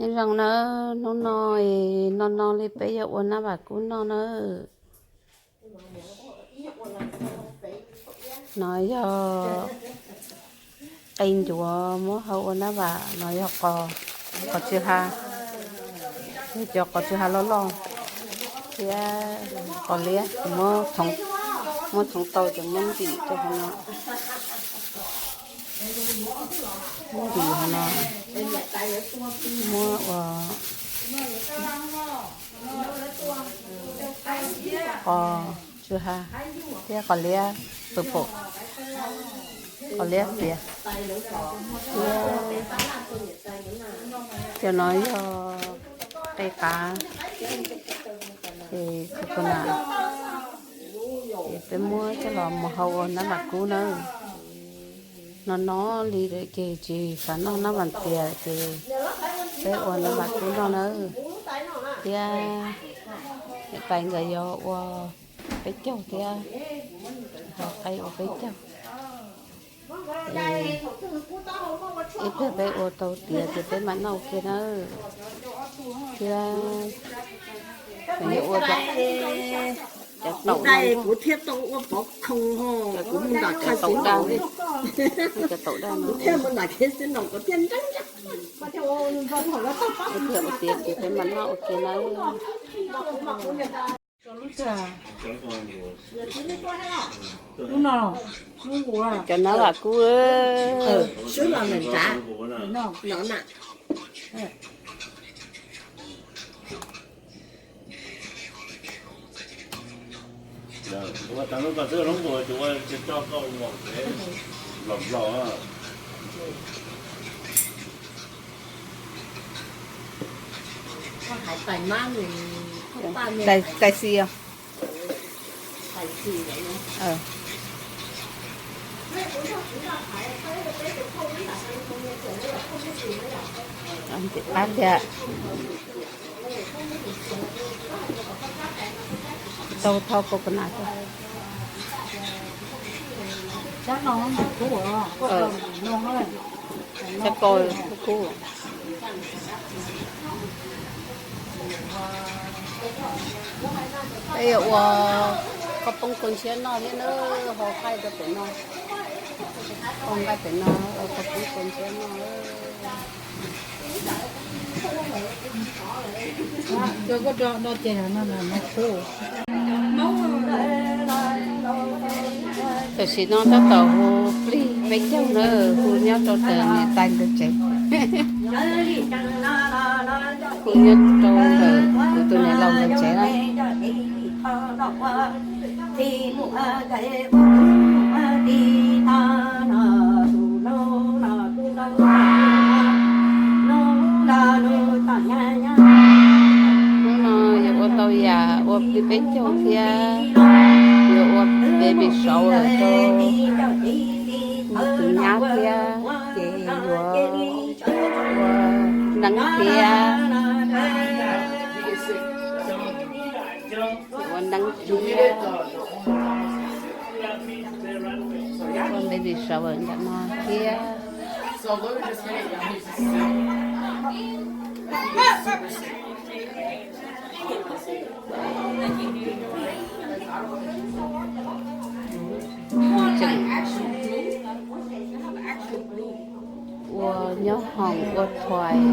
Nyob zoo nawb, hnub no no no li peb yuav ua nab vam kub noj nawb. No yog qe ncuav muab hau ua nab vam, no yog qos, qos tsw ha, yog cov qos tsw ha loj loj, thiab qos liab, muab txhoov tau ces muab ntim rau hauv no, muab ntim hauv no, muab ua qos tsw ha thiab qos liab pawg paum, qos liab xiav, thiab cov no yog qe qav, ces coconut, ces peb muab coj los mus hau ua nab vam kub nawb. No no li lawm ces tsis xav noj nab vam tias ces peb ua nab vam kub noj nawb. Thiab niam tais nkawd yuav ua peb caug thiab, hau qe ua peb caug. Ib pliag peb ua tau tiav ces peb mam noj ua ke nawb. Thiab yuav ua cov taum, kuv thiaj tau ua pov khoo ho, kuv mus nram kha taum daj, cov taum daj no thiaj mus nram khe xi no kuv thiaj nreeb nreeb, ib pliag ua tiav ces peb mam noj ua ke nawb. Cov nab vam kub, swb los ntawm nrad no na. Tais xis os. Qab tiag. Tau thau coconut. Cov kau kub. Peb yuav ua koj poob kua ntshiab noj thiab nawb, ho qaij rau pem no, ho nqaij pem no, ua koj poob kua ntshiab noj. Tam sim no tab tom hu plig peb caug na, hu nyob rau ntawm niam tais nkawd tsev. Hu nyob rau ntawm kuv tus niam laus nkawd tsev na. Hnub no yuav ua tau yam ua plig peb caug thiab, yuav ua baby shower rau tus nyab thiab, ces yuav ua neeb thiab, ua neeb thiab, ua baby shower ntawm no thiab. Ua nyob hoom ua thuais.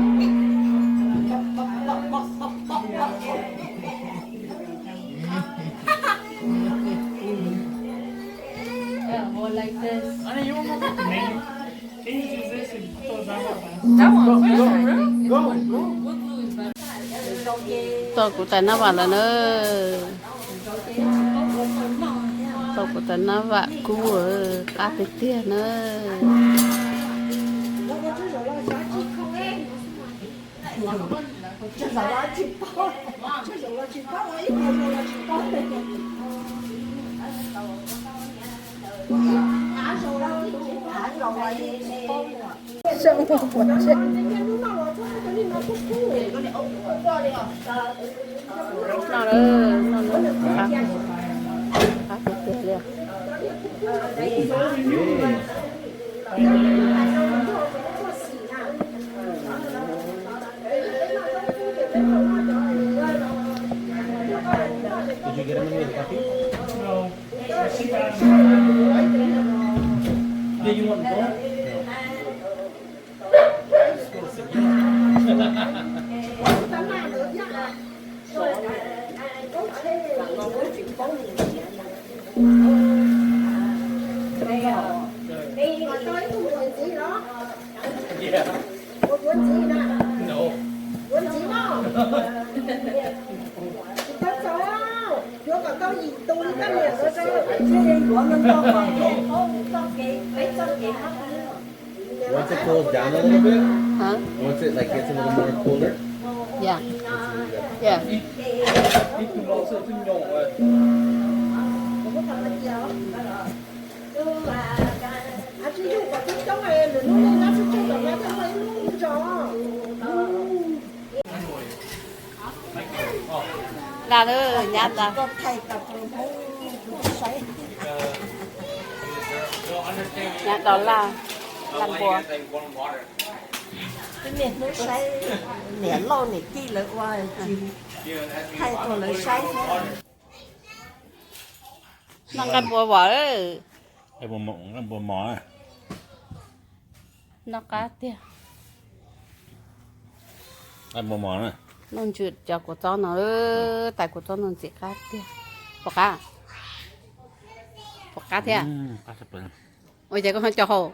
Txog kuv tais nab vam lawm na. Txog kuv tais nab vam kub, qab tiag tiag na. No, no, no, qab tiag tiag li. Ua yuav ntxiv na. Yuav ntxiv no. Tsis tau txaus, yuav kom tau yim tus li koj niam ntawd tso. Yuav no tau kom txoj kev, peb txoj kev no. Once it cools down a little bit, Huh? Once it, like, gets a little more cooler. Yeah. Yeah. Las lawm, nyab tas. Nyab tas laj, laj npua. Niam Lauj niam tij lawv ua tsis thaij rau lawv saib. Noj nqaij npua mos. Noj qab tiag. Noj ntsws cov kua txob no, tais kua txob no ntxim qab tiag. Puas qab? Puas qab thiab? Ua cas koj ho ncaws hau?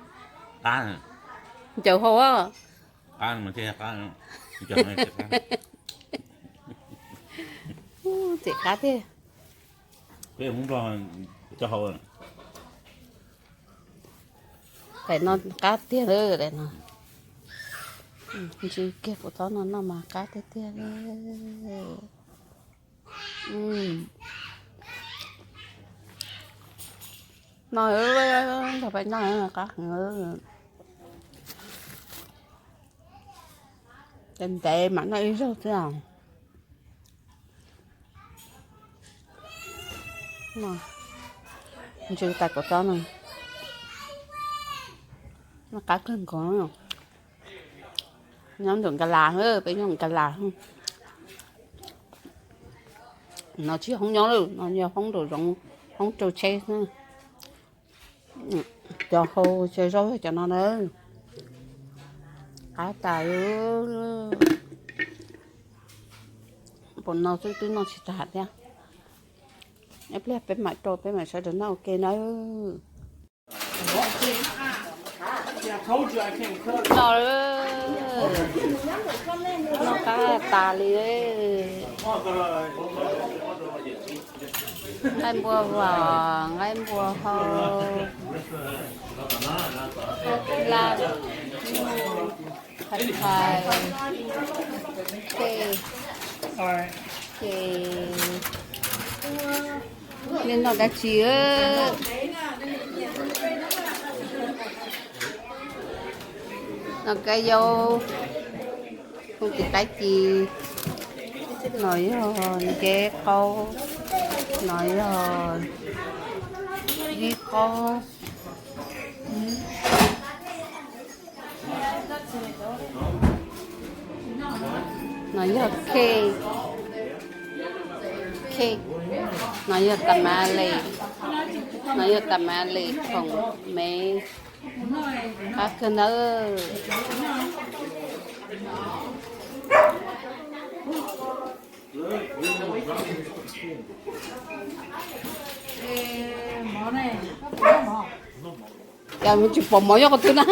Ncaws hau. Ntxim qab tiag. Daim no qab tiag lawm, daim no. Ntsws kiag kua txob no noj mas qab tiag tiag li. No, nrog peb noj qab heev. Ntev ntev mam noj ib zaug xwb. Ntsws tais kua txob no, noj qab kawg nkaus. Nyob ntawm Nkas Las, peb nyob Nkas Las. No tsis yog hoob nyob lawm, no yog hoob nraum zoov, hoob rau tsheb xwb. Cov hau cov zaub yog cov no na. Qab tas. Pom no xwb twb noj tsis tas thiab. Ib pliag peb mam rau peb mam sawv daws noj ua ke nawb. No, noj qab tas li. Nqaij npua mos, nqaij npua hau, laj, phais phais, tej, ces nej noj dab tsi? No kab yaub, foob tis qaib ci, no yog nceb qaub, no yog dib qaub. No yog khej, khej, no yog tas ma les, no yog tas ma les khoom me, qab kawg ntawd. Cas tsis pom mov nyob qhov twg na?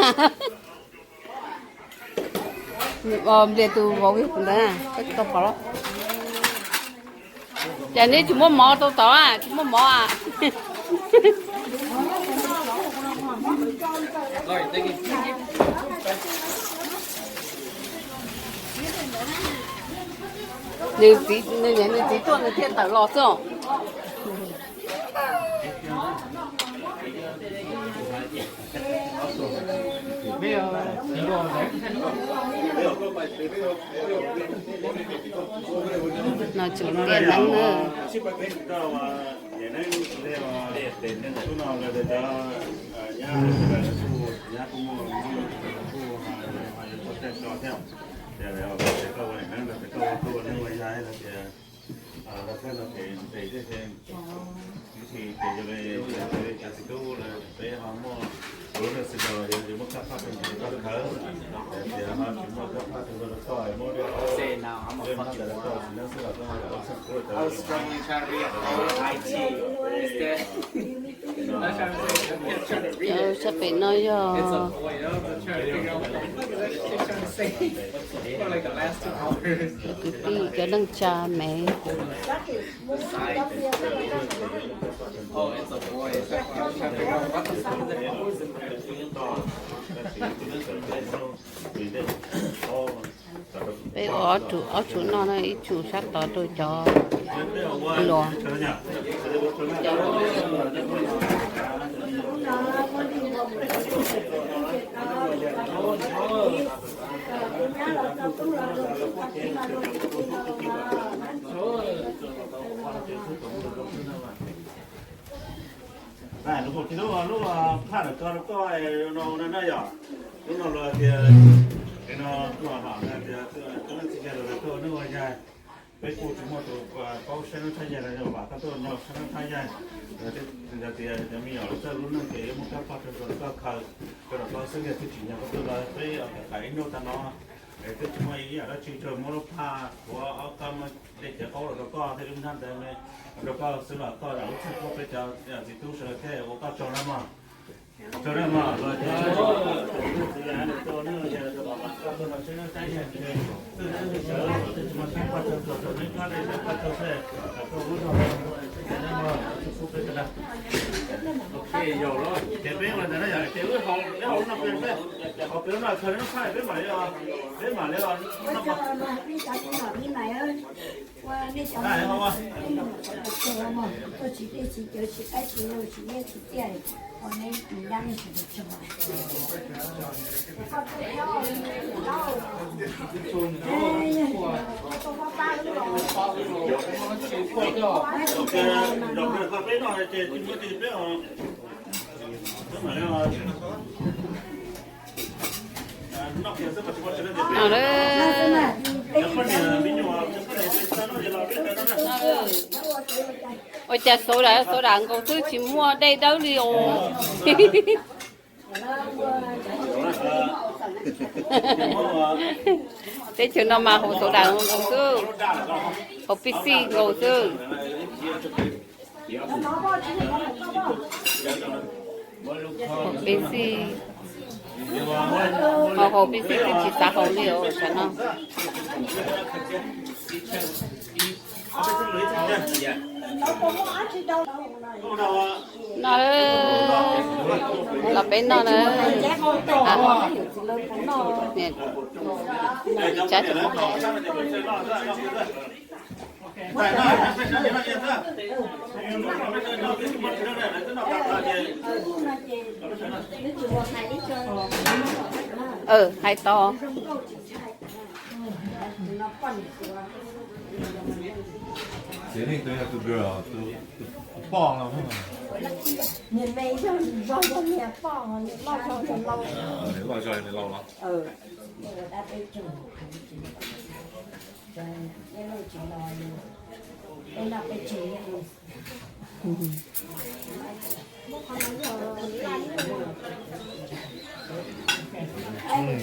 Nplias tus vauv ntawd na, koj tsis tau pom los? Cas neb tsis muab mov rau tod, tsis muab mov a? Nws txiv, nws niam nws txiv tuaj nws thiaj tawm los xwb os. No tsum tiam neeb na. Sab pem no yog Kwv tij cov neej tsa me. Peb ua ob tug, ob tug no na, ib tug sab tod rau cov los. Lub phaj ntawm ko rau koj no na yom. Lub no los tias, no tuaj mam tias, tuaj neej txiv yag los tuaj neej ua yag. Peb kuj tsis muaj tus paub saib neeb saib yaig los yog vam koj tuaj nrog saib neeb saib yaig. Yog tias cov me nyuam los txawj lub neej ces yuav muaj kab poj rau koj khaws, rau los koj xwb yog twb tsim nyog koj tuaj los peb qhais ib hnub tag no. Twb tsis muaj ib yam dab tsi rau, muab lub phaj kuav ob kab dej cawv qaub los rau koj thiab lub hnab ntawd rau koj xwb los koj zam lub txim pub peb cov txiv tub sawv daws thiab ua koj tsaug na mog. Ua nej cov, nej cov tuaj tsis dej tsis cawv tsis qaib tsis nyuj tsis nyiaj tsis txiaj, ua nej tus nyab nej tsis tau tsaug. No, ua cas xauv dam xauv dam nkaus xwb tsis muaj dej dawb li os. Teb chaws no mas haus xauv dam nkaus xwb, haus pib xij nkaus xwb. Haus pib xij, haus haus pib xij twb tsis xav haus li os tsam no. No, los peb noj na. Tsab tsis muaj hais. Hais tau. Txiv neej twb yog tus girl, tus poj no. Loj zog nws laus los.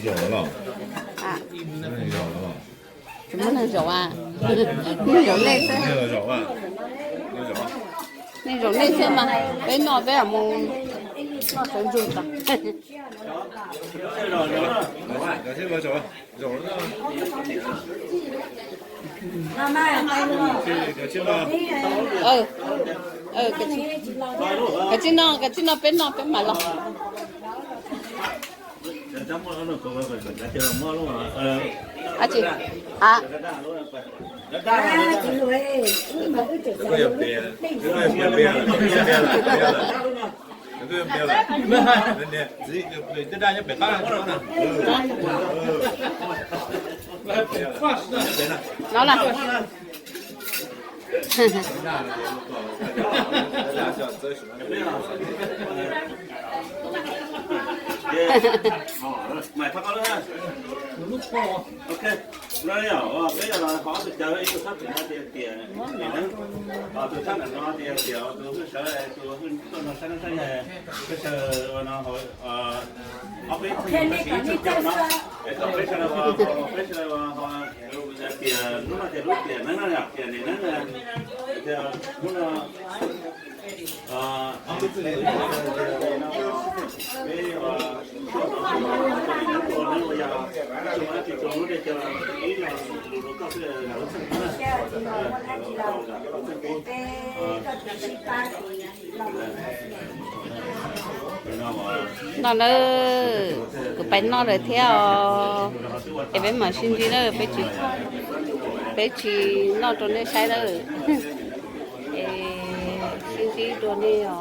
Zaum los? Zaum los? Tsis muaj neeg zaum a? Neeg zaum nej xwb. Neeg zaum nej xwb mas peb noj peb mus noj sawv ntsug tas. Kav tsij noj, kav tsij noj peb noj peb mam los. Ab tsi, a. No na. Peb yog los qhov tus cawv ib tug sab tim no tias tias nim neeb, tus sab ntawm no tias tias tus hwj sawv tus hwj tuaj no sab neeb sab yaig, peb sawv no ob peb tug no es peb sawv daws ua peb sawv daws ua tias lub no tias lub tiam neeb no yom, tiam nim neeb tias lub no ob peb tug no peb ua Noj nawb, kuv pais noj lawm thiab os. Es peb mam sib ntsib na, peb tsis, peb tsis noj rau nej saib lawm. Es sib ntsib dua nej os.